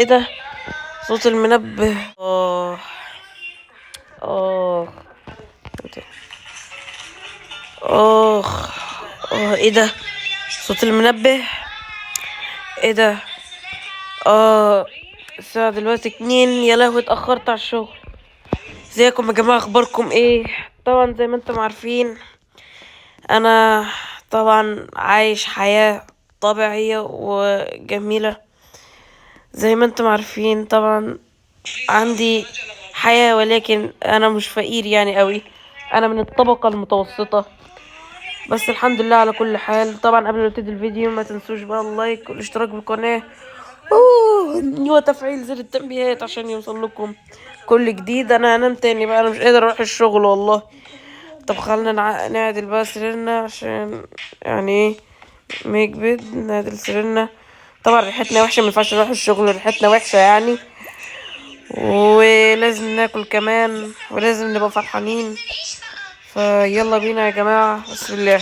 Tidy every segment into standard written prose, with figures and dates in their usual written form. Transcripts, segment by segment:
ايه ده؟ صوت المنبه. اه اه اخ اه ايه ده؟ صوت المنبه. ايه ده؟ الساعة دلوقتي 2. يا لهوي اتأخرت على الشغل. ازيكم يا جماعة، اخباركم ايه؟ طبعا زي ما انتم عارفين انا طبعا عايش حياة طبيعية وجميلة زي ما انتم عارفين. طبعا عندي حياة، ولكن انا مش فقير يعني قوي، انا من الطبقة المتوسطة، بس الحمد لله على كل حال. طبعا قبل ما نبتدي الفيديو ما تنسوش بقى اللايك والاشتراك بالقناة وتفعيل زر التنبيهات عشان يوصل لكم كل جديد. انا هنام تاني بقى، انا مش قادر اروح الشغل والله. طب خلينا نعدل بقى سريرنا عشان يعني ايه make bed، نعدل سريرنا. طبعا ريحتنا وحشة، ما ينفعش نروح الشغل ريحتنا وحشة يعني، ولازم ناكل كمان ولازم نبقى فرحانين. فيلا بينا يا جماعة، بسم الله.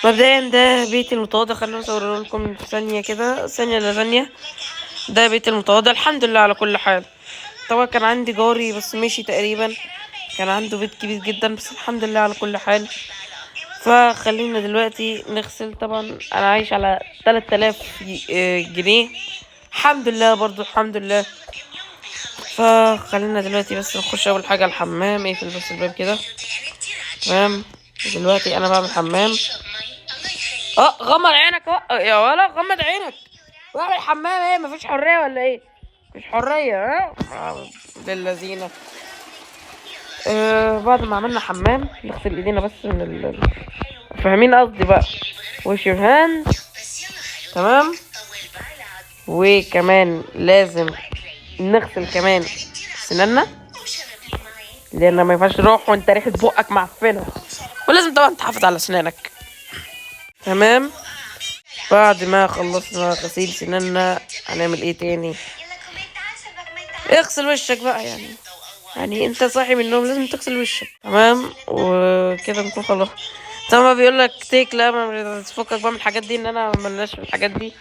مبدئيا ده بيتي المتواضع، خلينا اصوره لكم في ثانية كده، ثانية لثانيه. ده بيتي المتواضع، الحمد لله على كل حال. طبعا كان عندي جاري بس مشي تقريبا، كان عنده بيت كبير جدا، بس الحمد لله على كل حال. فخلينا دلوقتي نغسل. طبعا انا عايش على 3000 جنيه، الحمد لله برضو الحمد لله. فخلينا دلوقتي بس نخش اول حاجة الحمام. اقفل بس الباب كده، تمام. دلوقتي انا بعمل حمام. غمض عينك، يا ولا غمض عينك واعمل حمام. ايه مفيش حرية ولا ايه؟ مفيش حرية. ها للذينه. بعد ما عملنا حمام نغسل ايدينا بس من فاهمين قصدي بقى، wash your hands، تمام. وكمان لازم نغسل كمان سنانا، لان ما ينفعش تروح وانت ريحه بقك معفنه، ولازم طبعا تحافظ على سنانك، تمام. بعد ما خلصنا غسيل سنانا هنعمل ايه تاني؟ اغسل وشك بقى، يعني انت صاحي من النوم لازم تغسل وشك، تمام. وكده نكون خلاص. طبعا بيقول لك تيك، لا ما تفكك بقى من الحاجات دي، ان انا ملناش في الحاجات دي،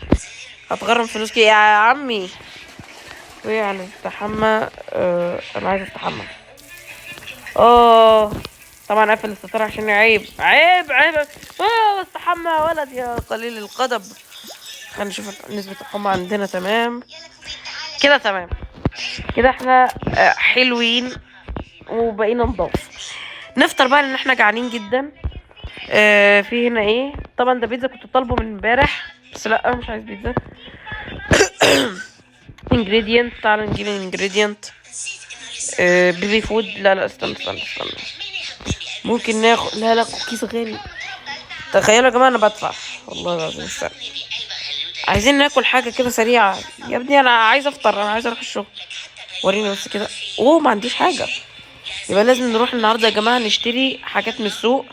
هتغرم فلوس كده يا عمي. ويعني استحمى. انا عايز استحمى. طبعا قافل الستارة عشان عيب عيب عيب. استحمى يا ولد يا قليل القدب. خلينا نشوف نسبة الحمى عندنا، تمام كده، تمام كده احنا حلوين وبقينا نضاف. نفطر بقى لان احنا جعانين جدا. في هنا ايه؟ طبعا ده بيتزا كنت طالبه من امبارح، بس لا مش عايز بيتزا. ingredient، تعال نجيب ingredient. baby food، لا لا استنى استنى استنى، ممكن ناخد، لا لا كوكيز غالي. تخيلوا يا جماعة انا بدفع والله العظيم. استنى، عايزين ناكل حاجة كده سريعة يا ابني، انا عايز افطر، انا عايز اروح الشغل. وريني بس كده. اوه ما عنديش حاجة، يبقى لازم نروح النهارده يا جماعة نشتري حاجات من السوق.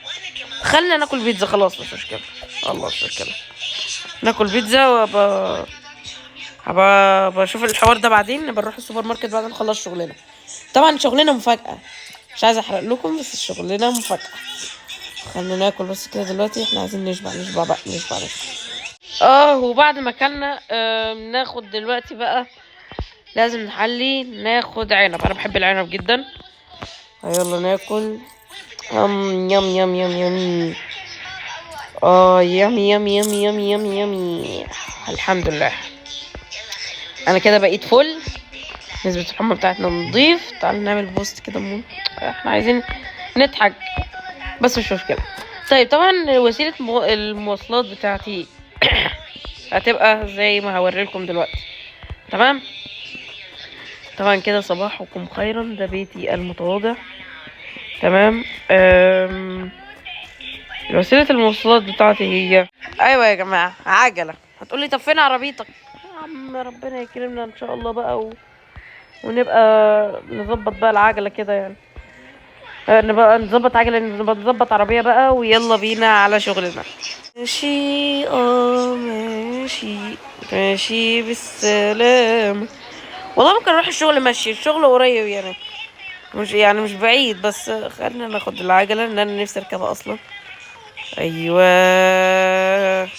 خلينا ناكل بيتزا خلاص، مش مشكلة والله، مش مشكلة، ناكل بيتزا وابقى هبقى بشوف الحوار ده بعدين. نبقى نروح السوبر ماركت بعد ما نخلص شغلنا. طبعا شغلنا مفاجأة، مش عايزة احرق لكم، بس شغلنا مفاجأة. خلينا ناكل بس كده دلوقتي، احنا عايزين نشبع، نشبع بقى، نشبع نشبع. وبعد ما اكلنا، ناخد دلوقتي بقى لازم نحلي، ناخد عنب. انا بحب العنب جدا. يلا ناكل. يم يم يم يم. يم يم يم يم يم يم. الحمد لله انا كده بقيت فل. نسبة الحمى بتاعتنا نضيف. تعالوا نعمل بوست كده، احنا عايزين نضحك بس مش مشكلة. طبعا وسيلة المواصلات بتاعتي هتبقى زي ما هوريلكم دلوقتي، تمام. طبعا كده صباحكم خيرا، ده بيتي المتواضع، تمام. وسيلة المواصلات بتاعتي هي، ايوه يا جماعة، عجلة. هتقولي طب فين عربيتك يا عم؟ ربنا يكرمنا ان شاء الله بقى ونبقى نظبط بقى العجلة كده يعني. نبقى نظبط عجلة، نبقى نظبط عربية بقى، ويلا بينا على شغلنا. ماشي، ماشي ماشي بالسلامة. والله ممكن اروح الشغل ماشي، الشغل قريب يعني، مش بعيد، بس خلينا ناخد العجلة لان انا نفسي اركبها اصلا. ايوه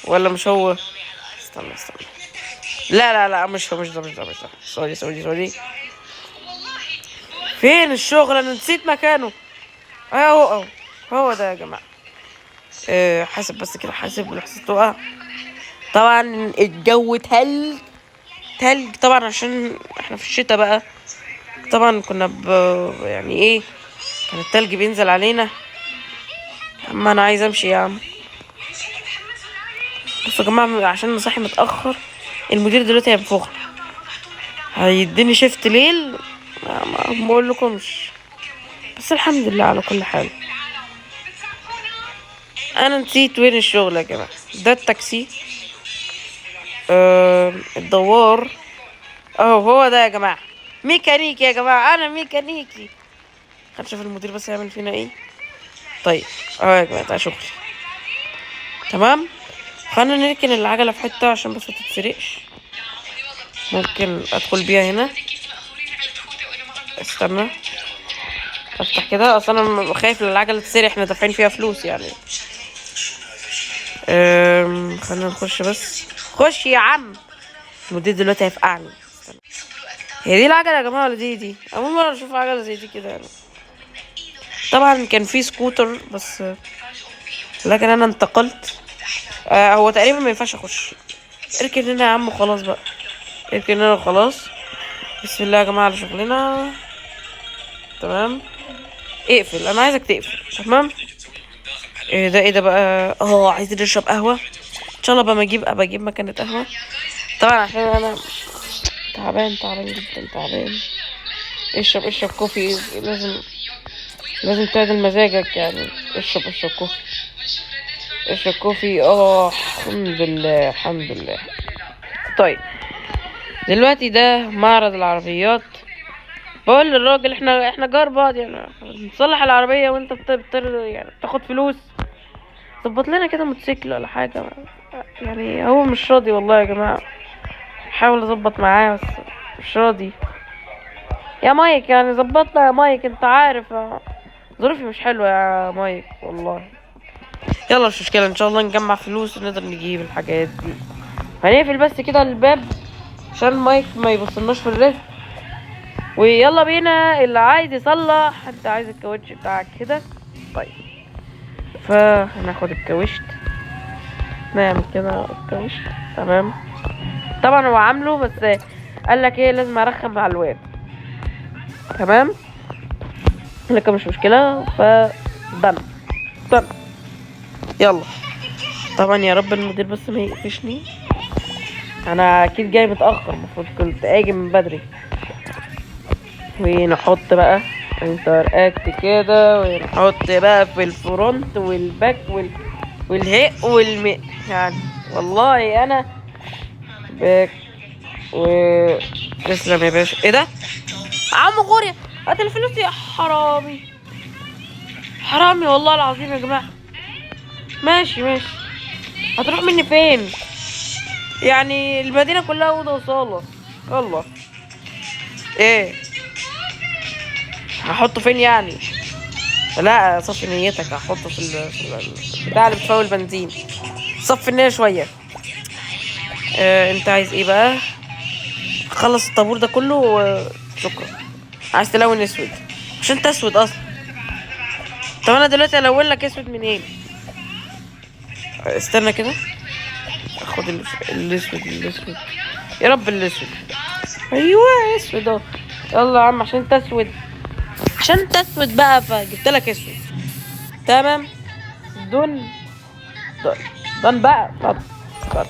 ولا مش هو؟ استنى استنى. لا لا لا، مش هو، مش ده، مش ده، مش ده. sorry sorry sorry. فين الشغل؟ انا نسيت مكانه. اهو اهو، هو ده يا جماعة. حاسب بس كده، حاسب ولحظة تقع. طبعا الجو تلج تلج، طبعا عشان احنا في الشتاء بقى. طبعا كنا يعني ايه، كان التلج بينزل علينا. اما انا عايز امشي يا عم. بصوا يا جماعة، عشان انا صاحي متاخر، المدير دلوقتي هينفخني، هيديني shift ليل. ما بقول لكمش، بس الحمد لله على كل حال. انا نسيت وين الشغل يا جماعة. ده التاكسي، الدوار اهو، هو ده يا جماعة. ميكانيكي يا جماعة، انا ميكانيكي. خلينا نشوف المدير بس هيعمل فينا ايه. طيب اهو يا جماعة، ده شغل تمام. خلينا نركن العجلة في حتة عشان بس ما تتسرقش. ممكن ادخل بيها هنا. استنى افتح كده، اصل انا خايف ان العجلة تتسرق، احنا دافعين فيها فلوس يعني. خلينا نخش بس. خش يا عم، المدير دلوقتي هيفقعني. استنى، هي دي العجلة يا جماعة ولا دي؟ دي اول مرة اشوف عجله زي دي كده يعني. طبعا كان في سكوتر بس، لكن انا انتقلت. هو تقريبا ما ينفعش اخش. اركن هنا يا عم وخلاص بقى، اركن هنا وخلاص. بسم الله يا جماعة على شغلنا. تمام، اقفل، انا عايزك تقفل. تمام. ايه ده؟ ايه ده بقى؟ عايزين نشرب قهوة. ان شاء الله بقى ما اجيب، ابقى اجيب مكنه قهوة. طبعا عشان انا تعبان، تعبان جدا، تعبان. اشرب، اشرب coffee، لازم تعدل مزاجك يعني. اشرب، اشرب coffee، اشرب coffee. الحمد لله، الحمد لله. طيب دلوقتي ده معرض العربيات. بقول للراجل احنا جار بعض يعني، نصلح العربية وانت بتاخد فلوس، ظبط لنا كده موتوسيكل ولا حاجة يعني. هو مش راضي والله يا جماعة، حاول اظبط معاه بس مش راضي يا مايك يعني. ظبطنا يا مايك، انت عارف ظروفي مش حلوة يا مايك والله. يلا مش مشكلة، ان شاء الله نجمع فلوس ونقدر نجيب الحاجات دي. هنقفل بس كده الباب عشان مايك ما يبصلناش في الرزق. ويلا بينا، اللي عايز يصلح، انت عايز الكاوتش بتاعك كده. طيب فهناخد الكاوتش، نعمل كده الكاوتش. تمام. طبعا هو عامله بس قال لك ايه، لازم ارخم مع الواد. تمام، لكن مش مشكلة. ف done done. يلا طبعا يا رب المدير بس ما يقفشني، انا اكيد جاي متاخر، المفروض كنت اجي من بدري. ونحط بقى interact كده، ونحط بقى في ال front وال back والهق والم يعني والله انا back و تسلم يا باشا. ايه ده؟ عم غوريا هات الفلوس يا حرامي، حرامي والله العظيم يا جماعة. ماشي ماشي، هتروح مني فين؟ يعني المدينة كلها اوضة وصاله. يلا ايه هحطه فين يعني؟ لا صفي نيتك، هحطه في بتاع اللي بتفول بنزين. صفي النية شوية. انت عايز ايه بقى؟ خلص الطابور ده كله وشكرا. عايز تلون اسود عشان انت اسود اصلا. طب انا دلوقتي الون لك اسود منين؟ استنى كده اخد الاسود، الاسود يا رب، الاسود. ايوه اسود اهو. يلا يا عم عشان انت اسود، عشان انت اسود بقى فجبت لك اسود. تمام done done done بقى. اتفضل اتفضل.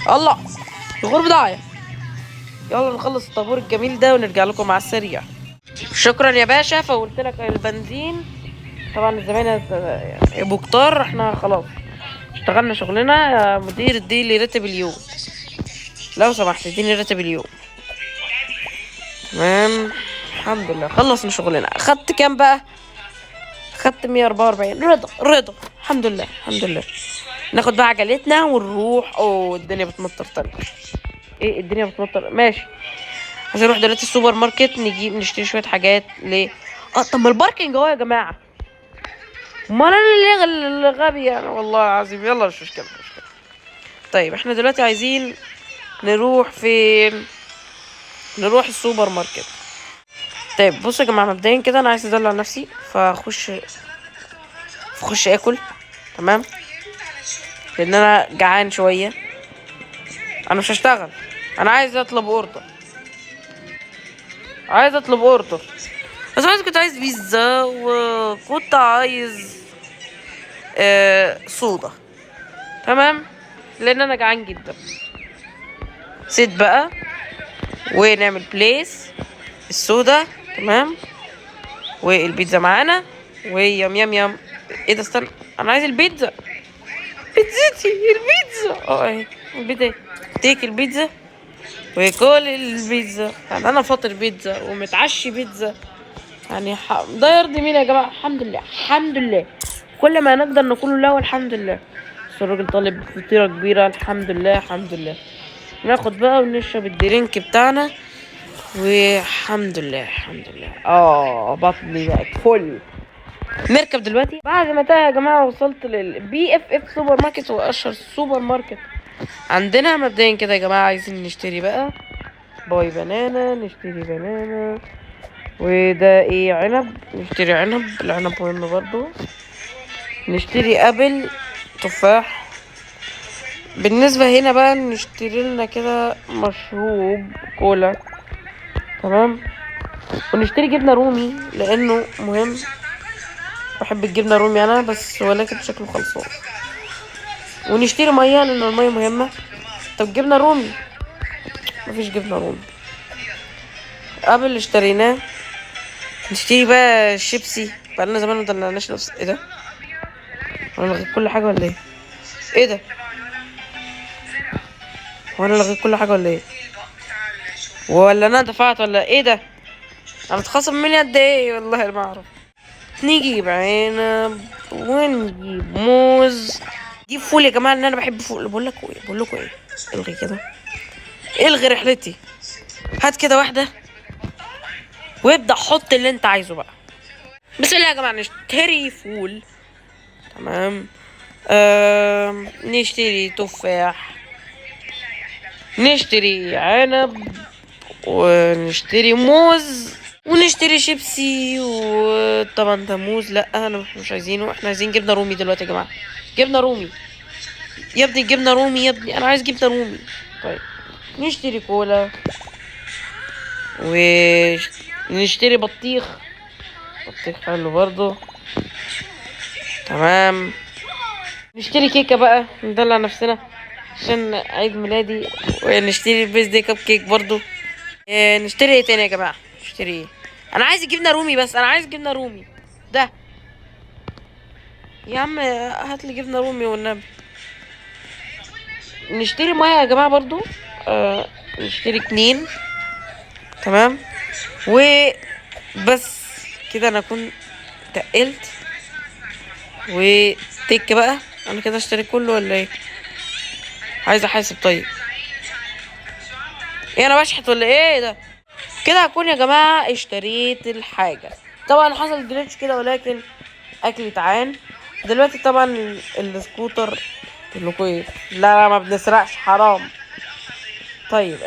الله الغرب ضايع. يلا نخلص الطابور الجميل ده ونرجع لكم على السريع. شكرا يا باشا، فولت لك البنزين. طبعا الزباين يبقوا كتار، احنا خلاص اشتغلنا شغلنا. يا مدير اديلي راتب اليوم لو سمحت، اديني راتب اليوم. تمام الحمد لله خلصنا شغلنا. اخدت كام بقى؟ اخدت 144. رضا رضا الحمد لله الحمد لله. ناخد بقى عجلتنا ونروح. اوه الدنيا بتمطر تلج. ايه الدنيا بتمطر؟ ماشي عايز اروح دلوقتي السوبر ماركت نجيب نشتري شوية حاجات. ليه؟ طب ما ال parking اهو يا جماعة. امال انا اللي غبي يعني والله العظيم. يلا مش مشكلة مش مشكلة. طيب احنا دلوقتي عايزين نروح فين؟ نروح السوبر ماركت. طيب بصوا يا جماعة، مبدئيا كده انا عايز ادلع نفسي، فاخش اكل. تمام، لان انا جعان شوية. انا مش هشتغل، انا عايز اطلب order، عايز اطلب order. بس عايز، كنت عايز بيتزا، وكنت عايز صودا. تمام، لان انا جعان جدا. set بقى ونعمل place الصودا. تمام، والبيتزا معانا، ويم يم يم. ايه ده؟ استنى، انا عايز البيتزا، بيتزتي، البيتزا. اهي البيتزا، take البيتزا وكل البيتزا. يعني انا فاطر بيتزا ومتعشي بيتزا، يعني ده يرضي مين يا جماعة؟ الحمد لله، الحمد لله، كل ما نقدر نقوله له الحمد لله. بس الراجل طالب فطيره كبيرة. الحمد لله، الحمد لله. ناخد بقى ونشرب ال drink بتاعنا، والحمد لله، الحمد لله. بطني بقت فل. نركب دلوقتي. بعد ما يا جماعة وصلت لل BFF سوبر ماركت، هو اشهر سوبر ماركت عندنا. مبدئيا كده يا جماعة عايزين نشتري بقى buy banana، نشتري banana. وده ايه؟ عنب، نشتري عنب، العنب مهم برضو. نشتري apple، تفاح. بالنسبة هنا بقى نشتري لنا كده مشروب كولا. تمام، ونشتري جبنة رومي لانه مهم، بحب الجبنة الرومي انا بس، ولكن شكله خلصان. ونشتري مية لان المية مهمة. طب جبنة رومي، مفيش جبنة رومي. apple اشتريناه. نشتري بقى شيبسي، بقالنا زمان ما دلعناش نفس. ايه ده؟ هو انا لغيت كل حاجة ولا ايه؟ ايه ده؟ هو انا لغيت كل حاجة ولا ايه؟ ولا انا دفعت ولا ايه ده؟ انا اتخصم مني قد ايه؟ والله ما اعرف. نجيب عنب ونجيب موز. نجيب فول يا جماعة، لان انا بحب فول. بقول لكم ايه، بقول لكم ايه، الغي كده، الغي رحلتي. هات كده واحدة وابدأ حط اللي انت عايزه بقى. بسم الله يا جماعة، نشتري فول. تمام، نشتري تفاح، نشتري عنب، ونشتري موز، ونشتري شيبسي. وطبعا ده موز، لا انا مش عايزينه، احنا عايزين جبنه رومي دلوقتي يا جماعة. جبنه رومي يا ابني، جبنه رومي يا ابني، انا عايز جبنه رومي. طيب نشتري كولا، ونشتري بطيخ، بطيخ حلو برضو. تمام، نشتري كيكة بقى ندلع نفسنا عشان عيد ميلادي، ونشتري birthday cupcake برضو. إيه نشتري ايه تاني يا جماعة؟ نشتري ايه؟ انا عايز جبنة رومي بس، انا عايز جبنة رومي ده يا عم، هات لي جبنة رومي والنبي. نشتري مية يا جماعة برضو، نشتري 2. تمام، وبس كده انا اكون تقلت. وتك بقى، انا كده اشتري كله ولا ايه؟ عايز احاسب. طيب ايه، انا بشحت ولا ايه ده؟ كده هكون يا جماعة اشتريت الحاجة. طبعا حصل glitch كده، ولكن اكلي اتعان دلوقتي. طبعا السكوتر لكم ايه؟ لا لا ما بنسرقش، حرام. طيب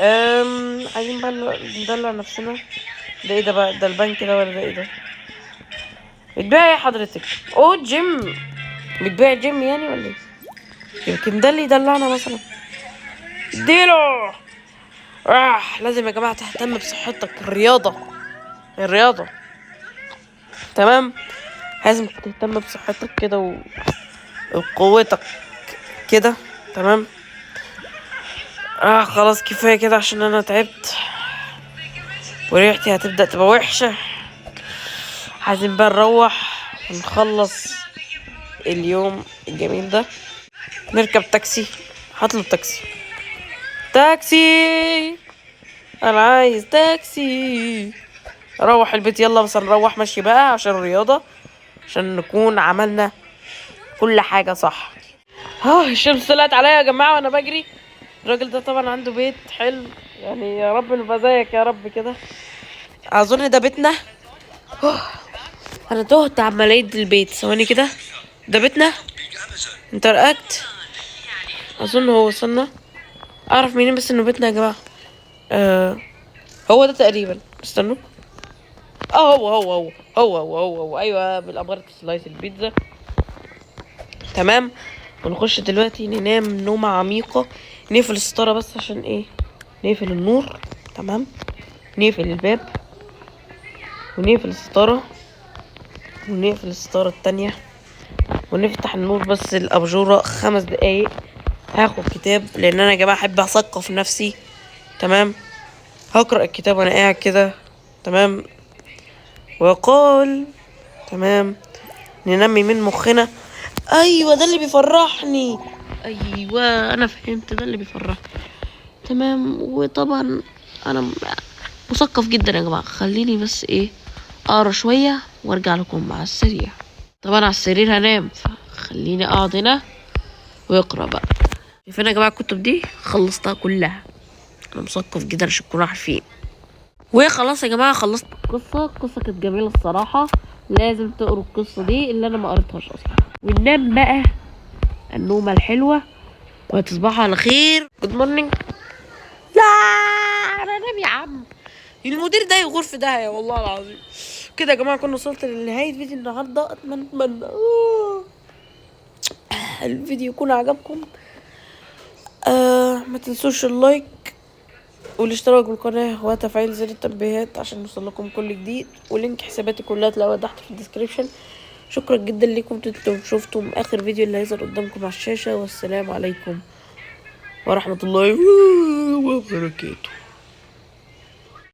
عايزين بقى ندلع نفسنا. ده ايه ده بقى؟ ده البنك ده ولا ده ايه ده؟ بتبيع ايه حضرتك؟ اوه جيم، بتبيع جيم يعني ولا ايه؟ يمكن ده اللي يدلعنا مثلا. اديله. لازم يا جماعة تهتم بصحتك، الرياضة، الرياضة. تمام، لازم تهتم بصحتك كده وقوتك كده. تمام، خلاص كفاية كده عشان انا تعبت وريحتي هتبدأ تبقى وحشة. عايزين بقى نروح ونخلص اليوم الجميل ده. نركب تاكسي، هطلب تاكسي، تاكسي، انا عايز تاكسي اروح البيت. يلا بس نروح ماشي بقى عشان الرياضة، عشان نكون عملنا كل حاجة صح. الشمس طلعت عليا يا جماعة وانا بجري. الراجل ده طبعا عنده بيت حلو، يعني يا رب نبقى زيك يا رب كده. اظن ده بيتنا. انا تهت عمال اعيد البيت. ثواني كده، ده بيتنا. interact، اظن هو وصلنا. اعرف منين بس انه بيتنا يا جماعة؟ هو ده تقريبا، استنوا. هو هو هو هو هو هو هو، ايوه بالامارة slice البيتزا. تمام، ونخش دلوقتي ننام نومة عميقة. نقفل الستارة بس عشان ايه؟ نقفل النور. تمام، نقفل الباب ونقفل الستارة ونقفل الستارة التانية ونفتح النور بس الأبجورة 5 دقايق. هاخد كتاب لأن أنا يا جماعة أحب أثقف نفسي. تمام، هقرأ الكتاب وأنا قاعد كده. تمام، وقال تمام ننمي من مخنا. أيوة ده اللي بيفرحني، أيوة أنا فهمت، ده اللي بيفرحني. تمام، وطبعا أنا مثقف جدا يا جماعة. خليني بس إيه أقرأ شوية وأرجع لكم مع السريع. طبعا على السرير هنام، فخليني أقعد هنا وأقرأ بقى. شايفين يا جماعة الكتب دي خلصتها كلها، أنا مثقف جدا عشان تكونوا عارفين. وخلاص يا جماعة خلصت القصة، القصة كانت جميلة الصراحة، لازم تقروا القصة دي اللي أنا ما قريتهاش أصلا. وننام بقى النومة الحلوة، وتصبحوا على خير. Good morning. لا أنا نام يا عم، المدير ده يغور في داهية والله العظيم. كده يا جماعة كنا وصلت لنهاية فيديو النهاردة. أتمنى الفيديو يكون عجبكم. ما تنسوش ال like والاشتراك بالقناة وتفعيل زر التنبيهات عشان يوصل لكم كل جديد، و link حساباتي كلها تلاقوها تحت في ال description. شكرا جدا لكم، انتوا شفتم اخر فيديو اللي هيظهر قدامكم على الشاشة. والسلام عليكم ورحمة الله وبركاته.